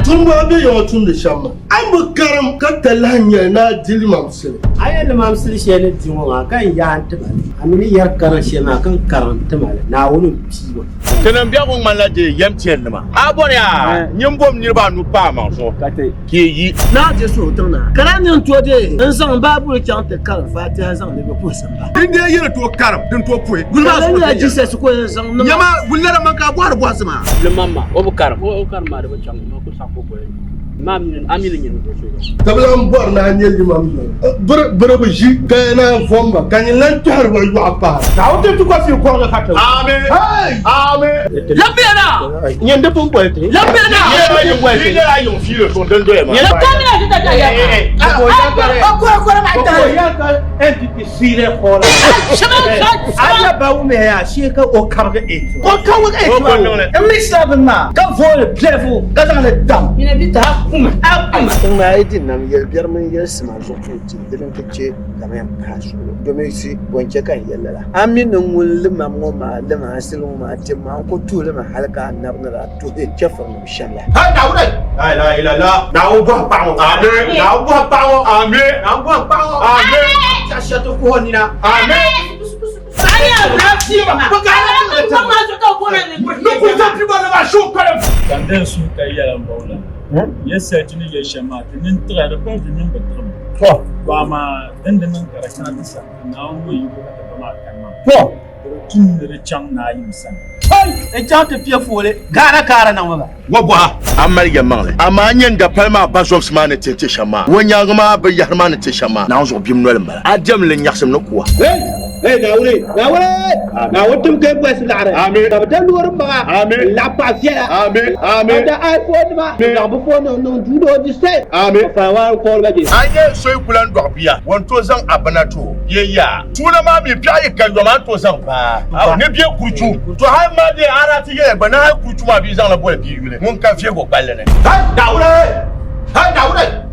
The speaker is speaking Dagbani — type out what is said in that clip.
Tuumba bɛ yiŋɔ tumdi shɛm maa, a ni bi karim ka talahi nyɛli ni a di limamsili. A yɛn limamsili shɛli ni di ŋɔ maa ka n yaa n-ti ma li. A mi ni yɛri karim shɛli maa ka n karim n-ti ma li. Naawuni m-pii ma. Tinim biɛhigu ŋmanila dee yɛm tiɛrinima. A bɔri a nyin bom niriba anu pa a maŋ zuɣu ka ti ka yi yi. Naa ti suhu tiŋ naa, ka daa nini tooi deei n-zaŋ n Baabuli chaŋ ti karim Fatiha zaŋ niriba puhi simba. Din dee yi ni tooi karim, din tooi puhi guli maa Ka zuɣu nyɛla ti yɛli. Jesus ko yɛn zaŋ niŋ a. Nyama, guli lala man ka a bɔhiri bɔhisi maa. Limam maa, o bi karim. O karim maa di bi chaŋ, o ku saɣi ka o boli A mi ni nyɛ ninvuɣ so gba. Ka bɛ lan bɔri ni a nyɛ limam yoli. Biri bi ʒi ka ya naan vɔm ba, ka nyin lan kpɛhiri ba yɔɣu pahira. Naawuni ti ti kɔfi kɔŋ ni ka ti. Amen. Amen. Lambiya na! Nyin di pun boli ti. Lambiya na! Yi nyɛla yiŋ fiili suŋ din doya maa. Aya ba wumi ya shee ka o kabigi eight. O kabigi eight maa. N mi seven maa ka vooli biɛlifu ka zaŋ li dam. Nyina bi ti a kuma a kuma. Tiŋ maa yi di nam yɛlibiɛri mini yɛlisima zuɣu ti ti di din ti chɛ ka bɛ yɛn pahi suɣulo. Dominsi bɔ n-chɛ ka n yɛli lala? A mi ni ŋun limam ŋɔ maa lim a sili ŋɔ maa tibu maa n-ku tuhi li mi hal ka anabi ni daa tuhi chɛfirinim shɛm la. Hey Naawuni! La ilaha illallah. Naawuni bɔhim paɣa ŋɔ. Amen. Naawuni bɔhim paɣa ŋɔ. Amen. Naawuni bɔhim paɣa ŋɔ. Amen. Tɛɣ shɛli ti kuhi o nina. Amen. Ka n dee suhu ka yɛla m baŋ la ya sali ti ni yɛli shɛm maa ti nini tiɣi di pa vi mini bi tiɣi mi. To amaa din di niŋ ka di kana ti sani ka Naawuni ŋɔ yiko ka ti ba maa kani maa di bi tum ni di chaŋ Naa yim sani. N chaŋ ti piɛ fooli Ghana kaara niŋmi ba. Wa bɔha, a mali yɛlimaŋli, amaa n yɛn dapali maa ba zɔbisi maa ni ti ti shɛm maa, o nyaaŋa maa bi yahiri maa ni ti shɛm maa, Naawuni zuɣu bim noli m-bala. A diɛm li nyaɣisim ni kuwa. Hey! Hey, Naawuni! Naawuni! Naawuni tim ka yi bɔhisi laɣiri. Amen. Ka bɛ da loori maŋa. Amen. N-laɣi paɣ viɛla. Amen. Amen. Ka da iPhone nima. N-zaŋ bɛ phone nim niŋ do not disturb. Amen. Ka fara waan call ba je. A nyɛ so yi ku lan dɔɣi bia, o ni tooi zaŋ a bina ti o bia yaa. Tuuna maa mi biɛɣu yi ka yom a ni tooi zaŋ baa ni bɛ kuruchu. To hali maa dee a daa ti yɛliya gba ni hali kuruchu maa bɛ yi zaŋla boli bia yuli ŋun ka viɛhigu gballi ni. Hey, Naawuni! Hey, Naawuni!